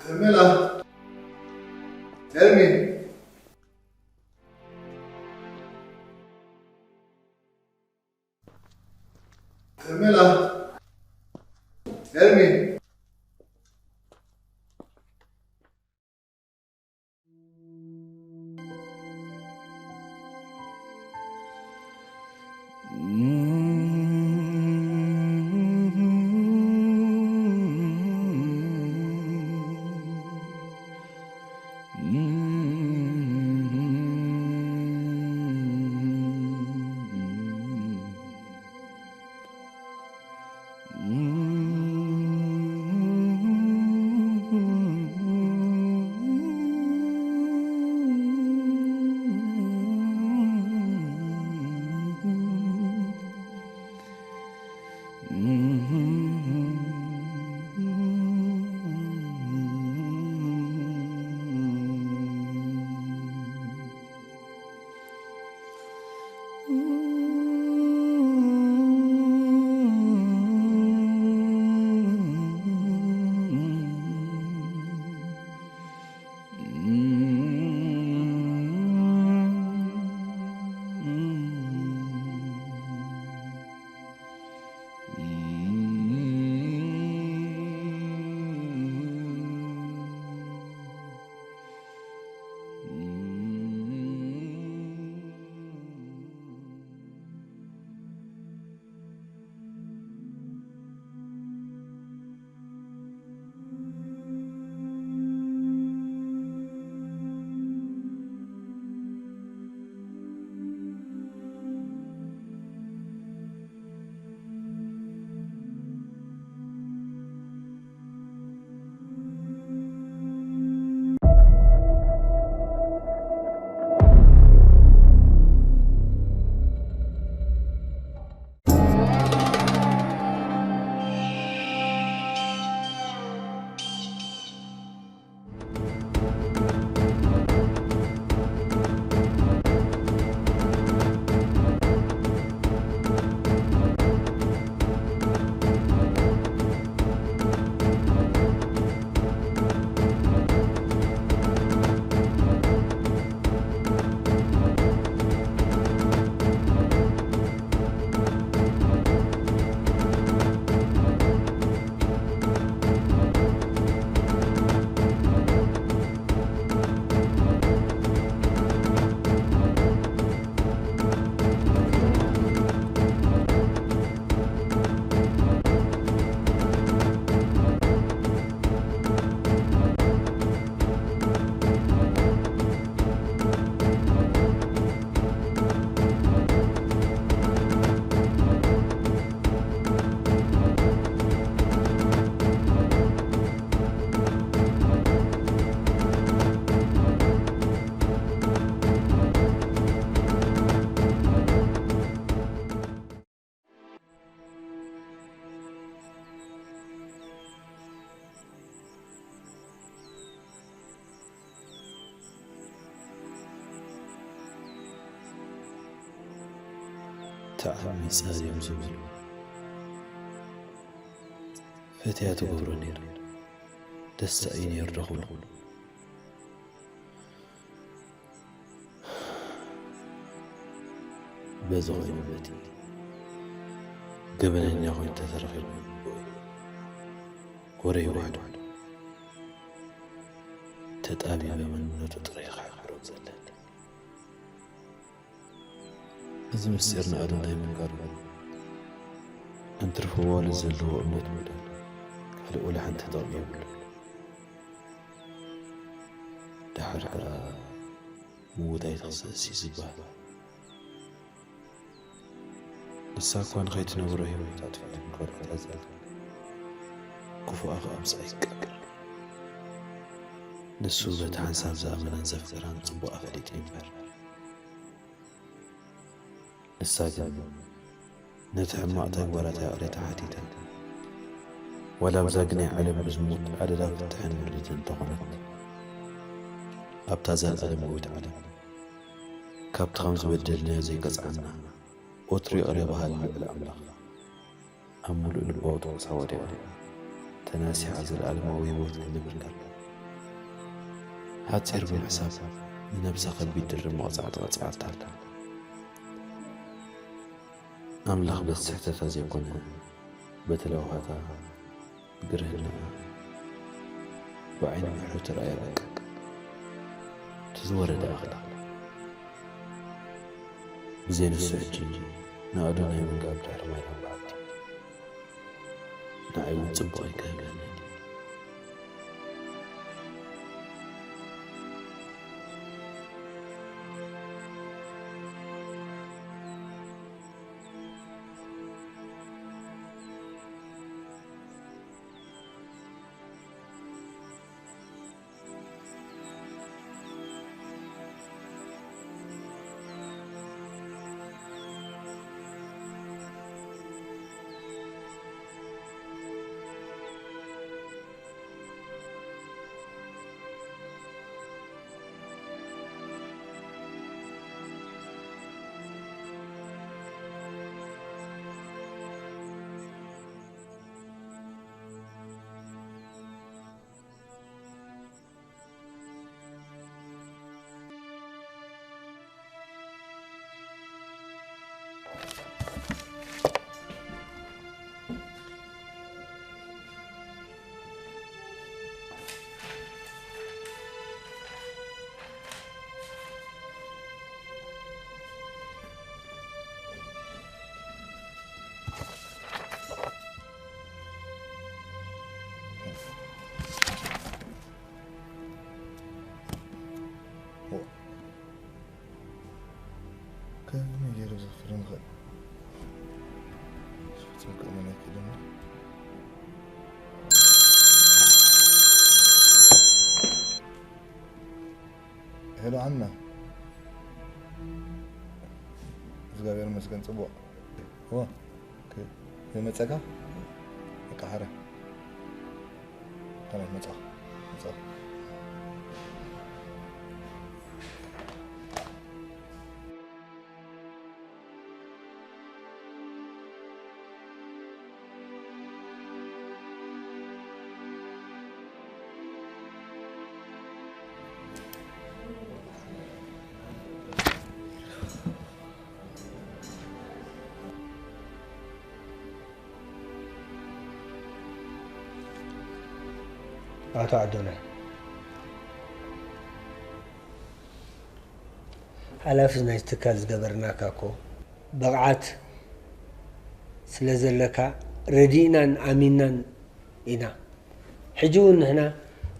እመላ። ኤርሚ። እመላ። ኤርሚ። ተዓሚጸ ድዮም ዝብሉ ፈትያ ትገብሮ ነይረ። ደስታ እዩ ነይሩ ዶ ክብሉ? በዚ ኮይኑ በቲ ገበነኛ ኮይኑ ተተረኺቡ፣ ወረ ይውሕዶ። ተጣቢበ መንነቱ ጥራይ ክሕብሮ ዘለኒ። እዚ ምስጢር ንኣዱ ናይ ምንጋሩ እንትርፎ ዋለ ዘለዎ እምነት ምውዳድ ካልእ ወላ ሓንቲ ጥቕሚ የብሉን። ደሓር ከኣ ምዉት ኣይትኽሰስ እዩ ዝበሃል። ንሳ እኳ ንኸይትነብሮ ህይወታ ትፈልጥ ምኽርታ ዘላ ክፉኣ ክኣምሳ ይቀበል። ንሱ በቲ ሓንሳብ ዝኣመናን ዘፍቀራን ጽቡቕ ኣፈሊጡ ይንበር። ንሳ ግን ነቲ ሕማቕ ተግባራት ይቕሬታ ሓቲታ። ዋላ ኣብዛ ግናይ ዓለም ብዝሙት ኣደዳ ፍትሕን ውርደትን እንተኾነት፣ ኣብታ ዘልኣለማዊት ዓለም ካብቲ ከም ዝበደልናዮ ዘይቀጽዓና፣ ወትሩ ይቕረ በሃሊ ልዑል ኣምላኽ ኣብ ምሉእ ልባዊ ጥቕሳ ወዲቓ ተናሲሓ ዘለኣለማዊ ህይወት ክንብል ከለና፣ ሓጺር ብምሕሳብ ንነብሳ ከቢድ ድርብ መቕጻዕቲ ቀጺዓታ ኣላ። ኣምላኽ በቲ ስሕተታ ዘይኮነ፣ በቲ ለውሃታ፣ ብግርህናኣ፣ ብዓይኒ ምሕረቱ ርኣያ በቃ። እቲ ዝወረደ ኣኽላ። ብዘይ ንሱ ሕጂ ንኣዶናይ ምንጋብ ድሕሪ ማይ ኣንባርቲ። ንዓይ እውን ጽቡቕ ኣይክህበኒ። ከመይ ገይሩ ዘኽፍሎም ይኽእል? ፍጹም ክእመን ኣይክእልን። ሄሎ ዓምና። እግዚኣብሔር ይመስገን ጽቡቕ። ዋ፣ ከ-፣ ከመጸካ? በቃ ሓረ። ከመይ መጻኹ? መጻኹ። ኣቶ ኣዶናይ፣ ሓላፊ ናይቲ ትካል ዝገበርናካ እኮ፣ ብቕዓት ስለ ዘለካ ረዲእናን ኣሚንናን ኢና። ሕጂ እውን ንሕና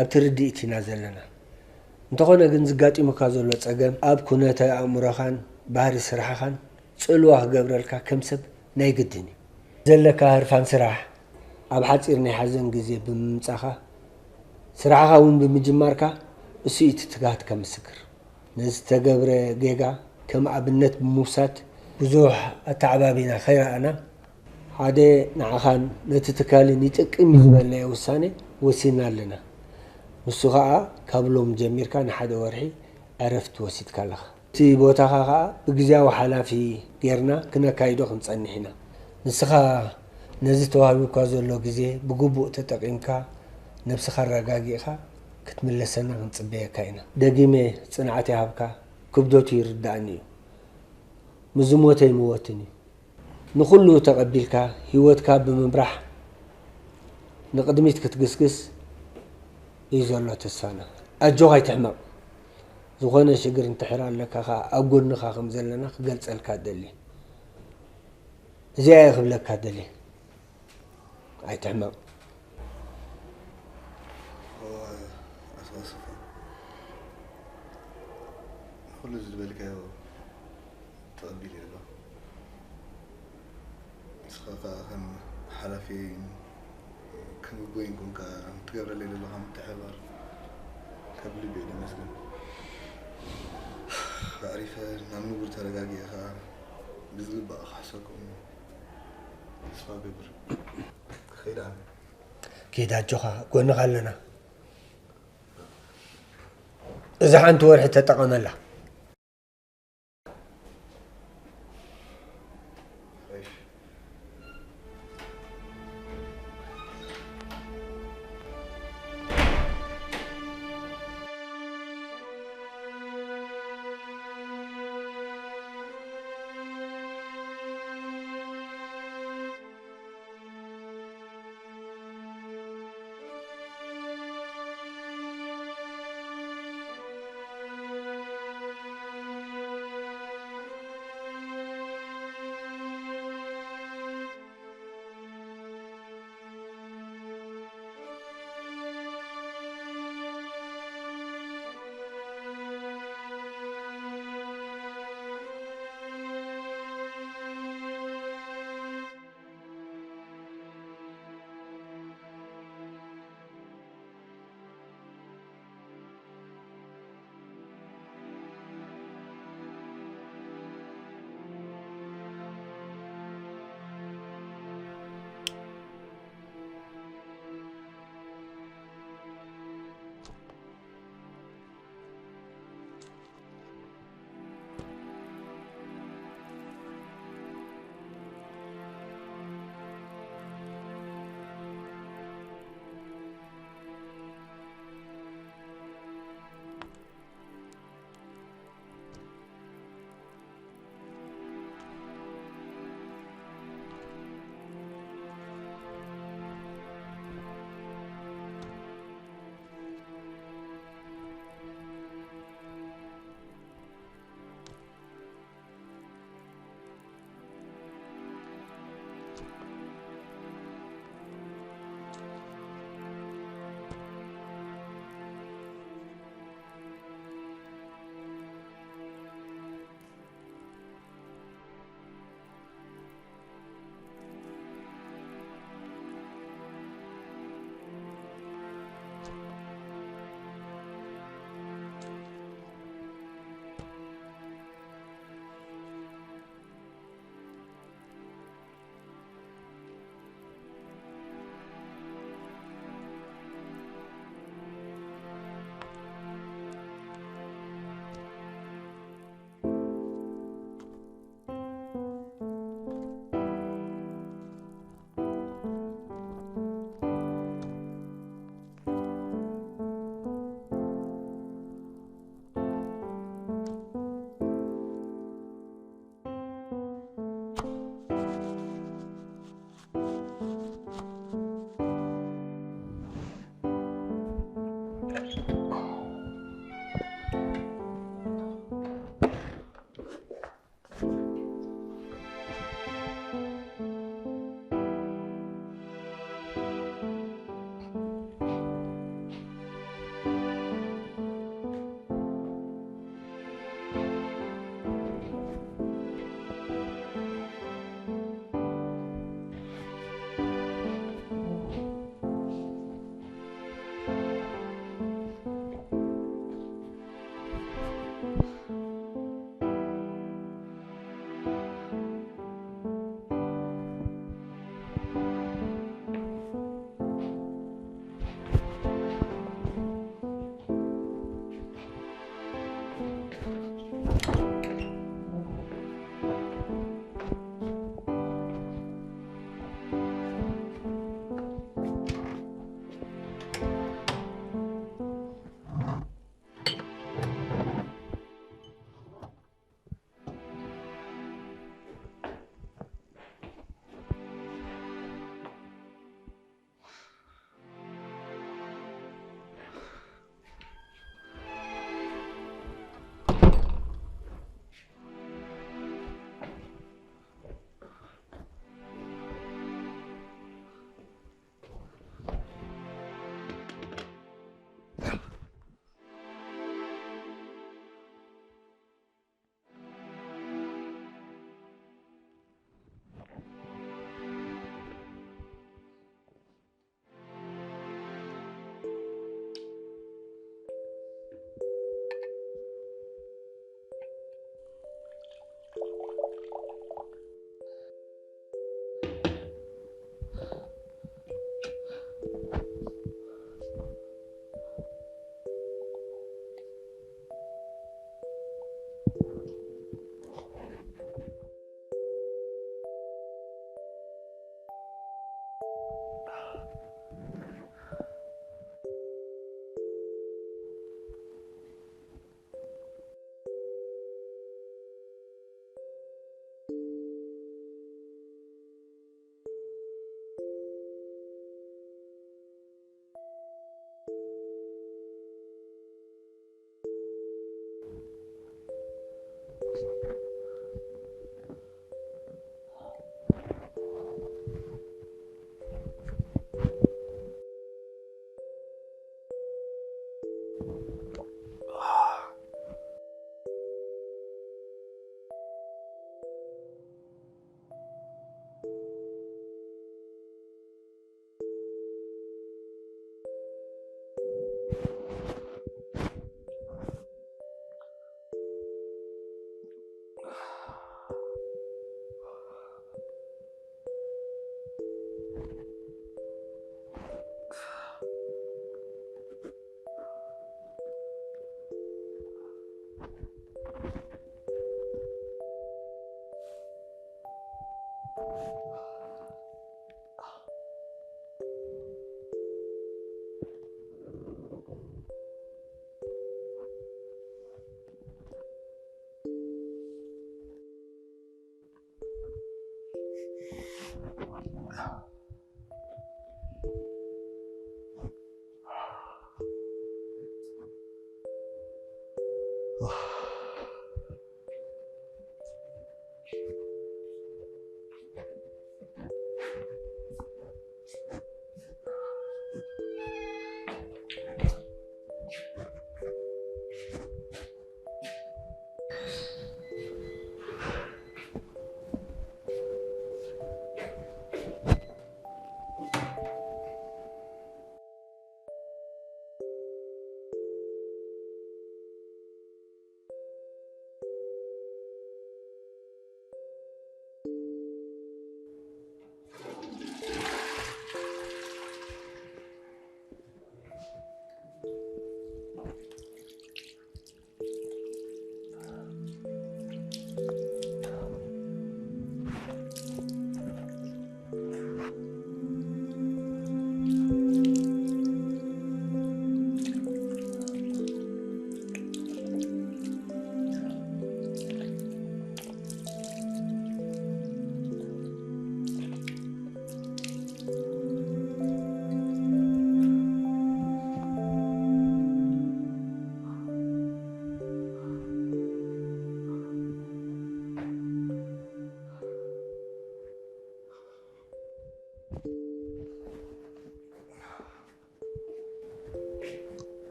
ኣብቲ ርድኢት ኢና ዘለና። እንተኾነ ግን፣ ዝጋጢሙካ ዘሎ ጸገም ኣብ ኩነተ ኣእምሮኻን ባህሪ ስራሕኻን ጽልዋ ክገብረልካ ከም ሰብ ናይ ግድን እዩ። ዘለካ ህርፋን ስራሕ ኣብ ሓጺር ናይ ሓዘን ግዜ ብምምጻኻ፣ ስራሕኻ እውን ብምጅማርካ፣ እሱ እዩ እቲ ትግሃትካ ምስክር። ነዝተገብረ ጌጋ ከም ኣብነት ብምውሳድ፣ ብዙሕ ኣተዓባቢና ከይረኣና፣ ሓደ ንዓኻን ነቲ ትካልን ይጠቅም እዩ ዝበልናዮ ውሳኔ ወሲንና ኣለና። ንሱ ኸኣ፣ ካብ ሎም ጀሚርካ ንሓደ ወርሒ ዕረፍቲ ወሲድካ ኣለኻ። እቲ ቦታኻ ኸኣ ብግዝያዊ ሓላፊ ጌርና ክነካይዶ ክንጸንሕ ኢና። ንስኻ ነዚ ተዋሂቡካ ዘሎ ግዜ ብግቡእ ተጠቒምካ፣ ነብስኻ ኣረጋጊእካ ክትምለሰና ክንጽበየካ ኢና። ደጊመ ጽንዓት ይሃብካ፣ ክብደቱ ይርድኣኒ እዩ። ምስ ዝሞተ ኣይምወትን እዩ። ንኹሉ ተቐቢልካ ህይወትካ ብምምራሕ ንቕድሚት ክትግስግስ እዩ ዘሎ ተስፋና። ኣጆኻ ኣይትሕመቕ። ዝኾነ ሽግር እንድሕር ኣለካ ኸኣ ኣብ ጎንኻ ከም ዘለና ክገልጸልካ እደሊ። እዚኣ እየ ክብለካ እደሊ። ኣይትሕመቕ። እወ፣ ኣቶ ኣሰፋ፣ ንኹሉ እዚ ዝበልካዮ ተቐቢለ ኣለኹ። ንስኻ ከኣ ከም ሓላፊ፣ ከም ኣቦይን ኮንካ ትገብረለይ ዘለኻ ምትሕብባር ካብ ልቢ እየ ዘመስግን። ኣዕሪፈ ናብ ንቡር ተረጋጊኤ ከኣ ብዝግባእ ክሕሰኩም ተስፋ እገብር። ክኸይድ እየ። ኪድ ኣጆኻ፣ ጎንኻ ኣለና። እዛ ሓንቲ ወርሒ ተጠቐመላ።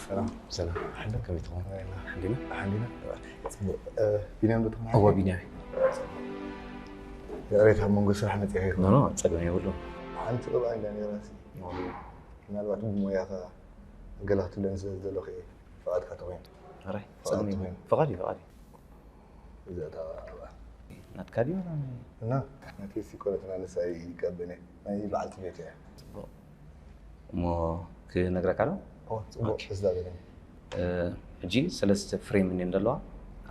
ሰላም። ሰላም። ሓንደ ከመይ ትኾን? ሓንዲና? ሓንዲና? ጽቡቕ። እ፣ ቢንያም ዶ ትኾን? እወ፣ ሓንዲ? ቢንያም። ይቕሬታ፣ ኣብ መንጎ ስራሕ መጺኣ ይኹን። ኖ፣ ኖ፣ ጸገም የብሉን። ሓንቲ ቅብኣ ኢላ ነይራ ሲ። ምናልባት ብሞያኻ ገለ ክትብለኒ ስለ ዝደለኹ እየ፣ ፍቓድካ ተኾይኑ። ኣራይ፣ ፍቓድ ጸገም የብሉን። ተኾይኑ። ፍቓድ እዩ፣ ፍቓድ እዩ። ዘእተዋ። ናትካ ድዩ? እና ነቲ ሲኮለትና ንሳይ ይቀበለ ናይ በዓልቲ ቤት እያ። እሞ ክነግረካ ዶ? ጽቡቅ ሕዝዳ ገለ። ሕጂ ሰለስተ ፍሬም እኔን ዘለዋ።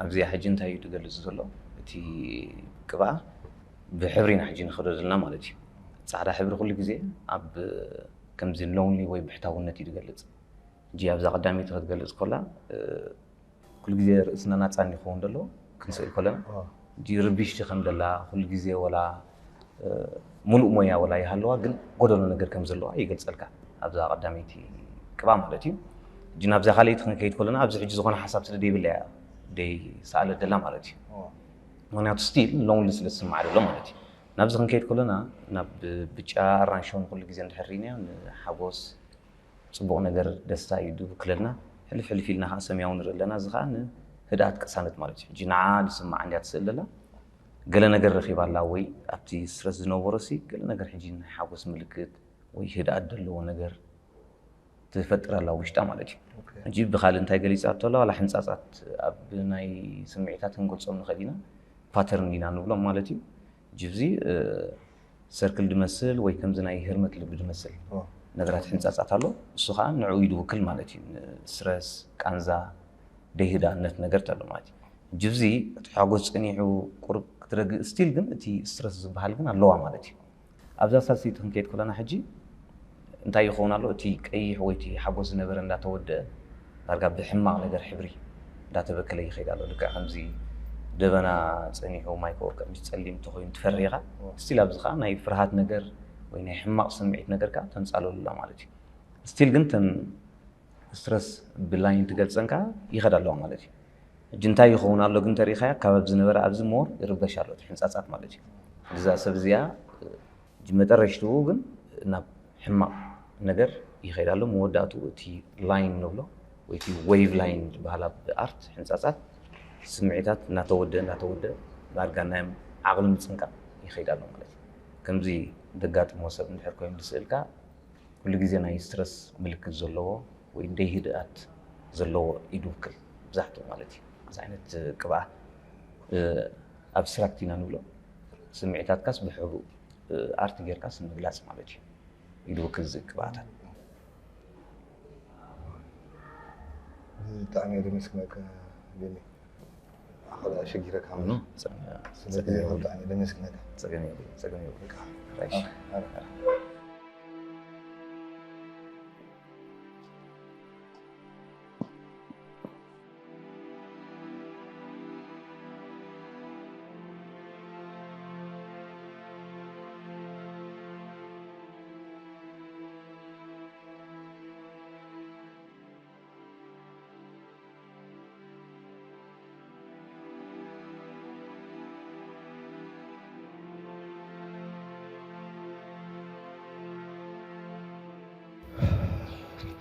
ኣብዚኣ ሕጂ እንታይ እዩ ዝገልጽ ዘሎ? እቲ ቅብኣ ብሕብሪና ሕጂ ንኸዶ ዘለና ማለት እዩ። ፃዕዳ ሕብሪ ኩሉ ግዜ ኣብ ከምዚ ሎንሊ ወይ ብሕታውነት እዩ ዝገልጽ። ሕጂ ኣብዛ ቀዳመይቲ ክትገልጽ ኮላ ኩሉ ግዜ ርእስና ናፃን ይኸውን ዘሎ ክንስእል ኮለና። ሕጂ ርብሽቲ ከም ዘላ ኩሉ ግዜ ወላ ሙሉእ ሞያ ወላ ይሃለዋ ግን ጎደሎ ነገር ከም ዘለዋ ይገልጸልካ ኣብዛ ቀዳመይቲ ቅባ ማለት እዩ። ሕጂ ናብዛ ካልኣይቲ ክንከይድ ኮለና ኣብዚ ሕጂ ዝኾነ ሓሳብ ስለ ደይብላ እያ ደይ ሰኣለት ደላ ማለት እዩ። ምክንያቱ ስቲል ሎንሊ ስለ ዝስማዕ ዘሎ ማለት እዩ። ናብዚ ክንከይድ ኮለና ናብ ብጫ ኣራንሽን ኩሉ ግዜ እንድሕር ርኢናዮ ንሓጎስ ጽቡቕ ነገር ደስታ እዩ ድውክለልና። ሕልፍ ሕልፍ ኢልና ከዓ ሰማያዊ ንርኢ ኣለና። እዚ ከዓ ንህድኣት ቅሳነት ማለት እዩ። ሕጂ ንዓ ዝስማዓ እንድያ ትስእል ዘላ ገለ ነገር ረኺባ ኣላ ወይ ኣብቲ ስትረስ ዝነበሮ ሲ ገለ ነገር ሕጂ ናይ ሓጎስ ምልክት ወይ ህድኣት ዘለዎ ነገር ትፈጥር ኣላ ውሽጣ ማለት እዩ። ሕጂ ብካልእ እንታይ ገሊፃቶ ኣላ ዋላ ሕንፃፃት ኣብ ናይ ስምዒታት ክንገልፆም ንኽእል ኢና ፓተርን ኢና ንብሎም ማለት እዩ። ሕጂ እዚ ሰርክል ድመስል ወይ ከምዚ ናይ ህርመት ልቢ ድመስል ነገራት ሕንፃፃት ኣሎ። እሱ ከዓ ንዕኡ እዩ ድውክል ማለት እዩ። ንስትረስ፣ ቃንዛ፣ ደይህዳነት ነገር ተሎ ማለት እዩ። ሕጂ እዚ እቲ ሓጎስ ፀኒሑ ቁሩብ ክትረግእ ስቲል ግን እቲ ስትረስ ዝበሃል ግን ኣለዋ ማለት እዩ። ኣብዛ ሳልሰይቲ ክንከይድ ከለና ሕጂ እንታይ ይኸውን ኣሎ? እቲ ቀይሕ ወይ እቲ ሓጎስ ዝነበረ እንዳተወደአ ዳርጋ ብሕማቕ ነገር ሕብሪ እንዳተበከለ ይኸይድ ኣሎ። ልክዕ ከምዚ ደበና ፀኒሑ ማይ ከወቅዕ ምስ ፀሊም እንተኮይኑ ትፈርህ ኢኻ። ስቲል ኣብዚ ከዓ ናይ ፍርሃት ነገር ወይ ናይ ሕማቕ ስምዒት ነገር ከዓ ተንፃለሉ ኣላ ማለት እዩ። ስቲል ግን ተን ስትረስ ብላይን ትገልፀን ከዓ ይኸድ ኣለዋ ማለት እዩ። ሕጂ እንታይ ይኸውን ኣሎ ግን ተሪኢኻያ ካብ ኣብዚ ነበረ ኣብዚ ሞር ይርበሽ ኣሎ እቲ ሕንፃፃት ማለት እዩ። እዛ ሰብ እዚኣ ሕጂ መጠረሽትኡ ግን ናብ ሕማቕ ነገር ይኸይድ ኣሎ። መወዳእትኡ እቲ ላይን ንብሎ ወይ እቲ ዌይቭ ላይን ዝበሃል ኣብ ኣርት ሕንፃፃት ስምዒታት እናተወደ እናተወደ ዳርጋ ናይ ዓቕሊ ምፅንቃቕ ይኸይድ ኣሎ ማለት እዩ። ከምዚ ዘጋጥሞ ሰብ እንድሕር ኮይኑ ዝስእልካ ኩሉ ግዜ ናይ ስትረስ ምልክት ዘለዎ ወይ ደይህድኣት ዘለዎ ኢዱ ውክል ብዛሕትኡ ማለት እዩ። እዚ ዓይነት ቅብኣ ኣብስትራክት ኢና ንብሎ። ስምዒታትካስ ብሕብሩ ኣርት ጌርካስ ምግላፅ ማለት እዩ። ኢዱ ውክል እዚ ቅብኣታት ብጣዕሚ እየ ደመስግነካ ቢኒ። ኣኸላ ኣሸጊረካ ስለ ግዜ ብጣዕሚ እየ ደመስግነካ። ፀገም የብሉ፣ ፀገም የብሉ።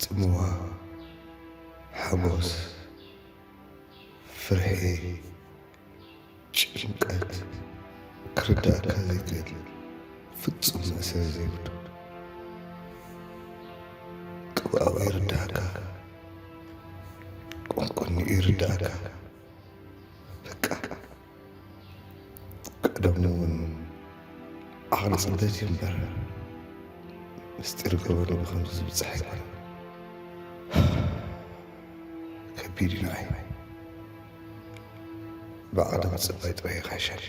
ጽምዋ፣ ሓጎስ፣ ፍርሒ፣ ጭንቀት ክርዳእካ ዘይክእል ፍጹም መእሰሪ ዘይብሉ ቅብኣዊ ይርዳእካ፣ ቁንቁኒኡ ይርዳእካ። በቃ ቀደሙ እውን ዓቕሊ ጽበት እዩ እምበር ምስጢር ገበኑ ብኸምዚ ዝብጻሕ ኣይኮነን። ከቢድ እዩ ንዓይ። ብዓቕሊ ምጽባይ ጥራይ ይሓሸኒ።